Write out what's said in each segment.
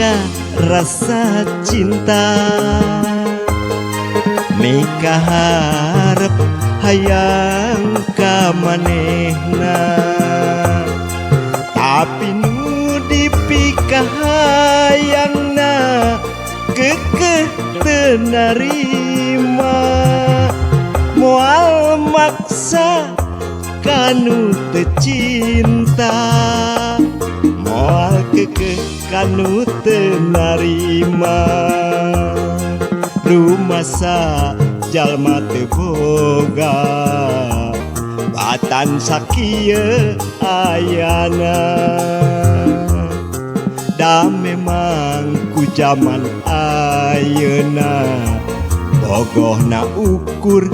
aya rasa cinta. Mikaharep hayang ka manehna, tapi nu dipikahayangna keukeuh teu narima. Moal maksa kanu teu cinta, moal keukeuh kanu teu narima. Rumasa jalma teu boga batan sakieu ayana. Da memang ku jaman ayeuna bogohna ukur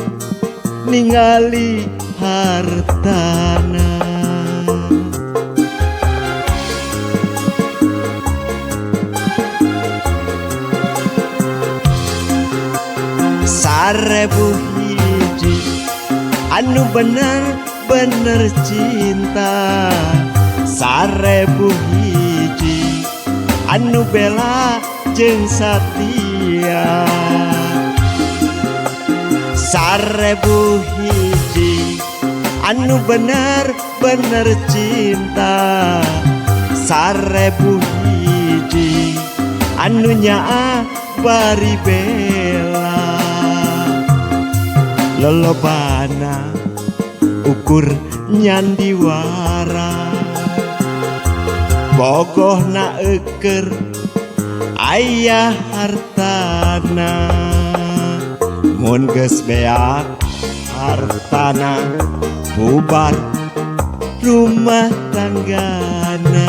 ningali hartana. Sarebu hiji anu bener-bener cinta, 1000 hiji anu bela jeung satia. 1000 hiji anu bener-bener cinta, 1000 hiji anu nyaah bari bela. Lolobana ukur nyandiwara, bogohna euker aya hartana. Mun geus beak hartana bubar rumah tanggana.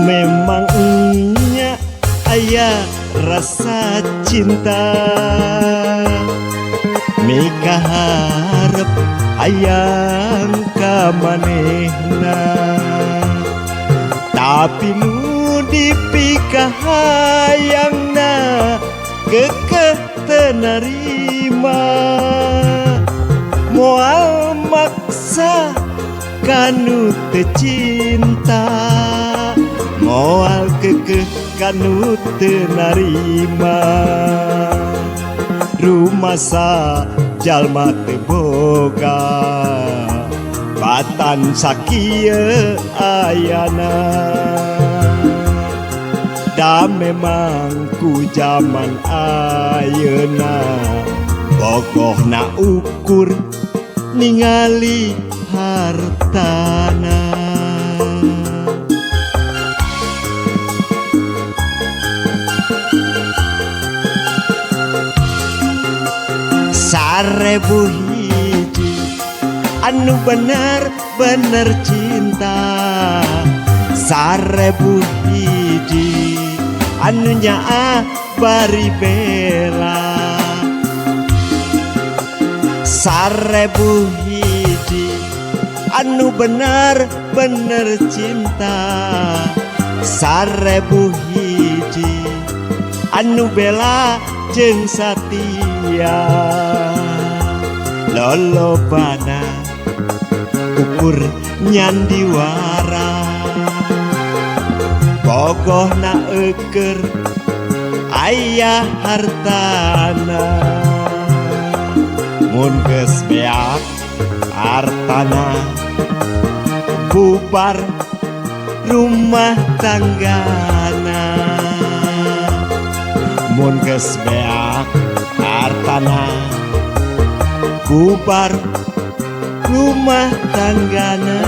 Memangnya aya rasa cinta, mikaharep hayang ka manehna, tapi nu dipikahayangna keukeuh teu narima. Moal maksa kanu teu cinta, moal keukeuh kanu teu narima. Rumasa jalma teu boga batan sakieu ayana. Da memang ku jaman ayeuna bogohna ukur ningali hartana. 1000 hiji anu bener-bener cinta, 1000 hiji anu nyaah bari bela. 1000 hiji anu bener-bener cinta, 1000 hiji anu bela jeung satia. Lolobana ukur nyandiwara, bogohna euker aya hartana. Mun geus beak hartana bubar rumah tanggana. Mun geus beak hartana Bubar rumah tanggana.